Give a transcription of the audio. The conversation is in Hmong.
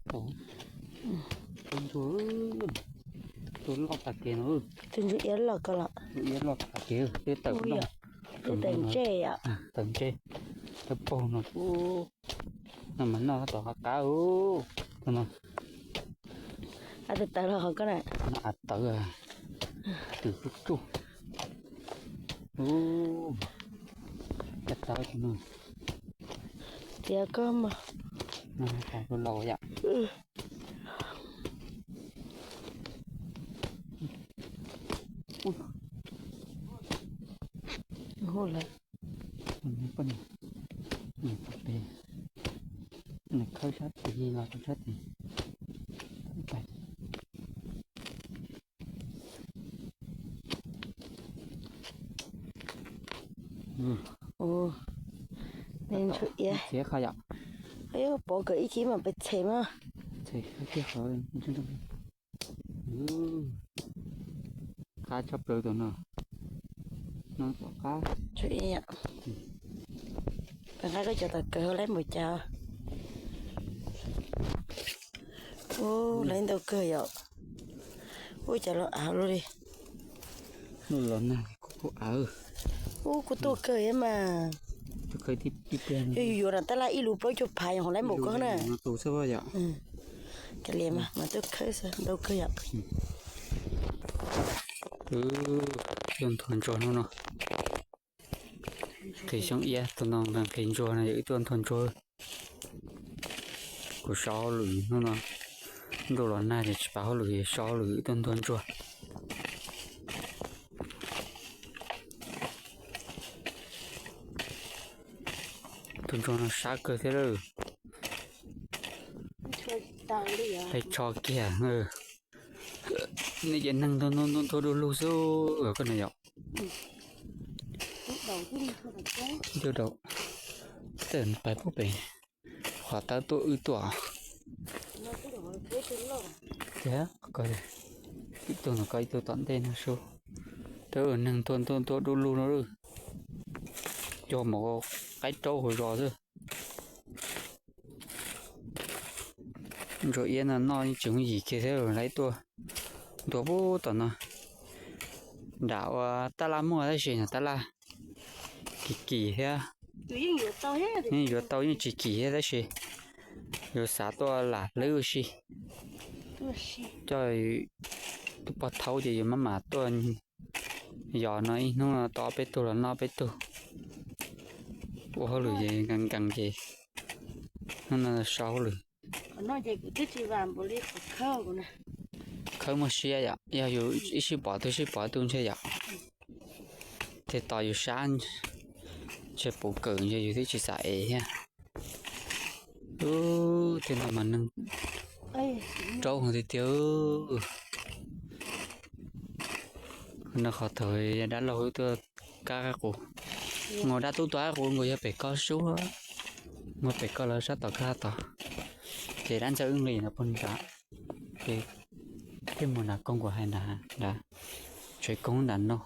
Tus ntsuag, tus loj tas kev no. Tus ntsuag iab loj ko los. Tus iab loj tas kev, twb tawm, twb tawm ntsej, tawm ntsej, tawm paug no. No mas noj tom qab qab. Tus no, tawv los qhov ko na. Av tawv, twm tsuj tsuj. Ua cas tawv no. Tiav koj mas. Laus yom. Hu lawm. Nws khawb sab tid los rau sab tid. Ntsuag iab, txiav qhov yom. Pov kom ib chim mas pes txhem mas. Qab tshaj plaws tus no. No tom qab. Peb nqa koj cov tom kawg hauv laib npaum cas. Ub, laib ntau kawg yom. Ub, cov los av luaj li. Los nag kuj kuj av. Ub, kuj tuaj kawg thiab mas. Yus yuav nram tab laj ib lub plaub caug phav yog hauv laib npaum koj na. Kav liam mas, mas tuaj khawb xwb, ntau kawg yom. Tuaj nthuav ntsuag hnub no. Nqhis xyoob iab, tus no nqhis ntsuag no yog wb tuaj nthuav ntsuag. Kuv so hauj lwm hnub no, ntuj los nag ces tsis pav hauj lwm, so hauj lwm wb tuaj nthuav ntsuag. Tus ntsuag no sab kawg thiab lawm. Hle tsho kiag. Nej ces neeg nthuav nthuav nthuav dub lug xwb koj na yom. Ib tug daus, tej pais pub pem qhov tawb tuaj wb tuaj. Tiag, ib tug no koj ib tug tom ntej no su. Tab neeg nthuav nthuav nthuav dub lug no, cuag mus qaib raub hauv zos xwb. Ntsuag iab no noj yeej tsis yooj yim kiag thiab, lawv tuaj ntua puag tom no. Nram ua tab laj muaj tab sis no tab laj kim kim thiab. Yeej yuav tau yeej tsis kim thiab tab sis yuav xav tuaj lam hlwb ua si. Coj tus poj thaub ces yus maj mam tuaj yos no ib hnub no tau peb tug los noj peb tug. Ua hauj lwm ces nkees nkees ces hnub no so hauj lwm. Khawb muaj siab yom, yog yus ib sij pom tus sij pom tus ntshe yom. Thiaj tos yus sab, ntshe puv kawm ntshe yus twb tsis xav ev thiab. Ub, tej no mas neeg raub heev tiag tiag. No qhov thaum dab laug wb tuaj kab qaib qus, nkaus dab tub tuaj qaib qus nkaus yog pem ko sub, nkaus pem ko los sab tom kab tod, ces dab ntxawg wb nqis no puag nrad, ces thiaj mus nram koog kuv hais nrad, nrad tsev koog nram no.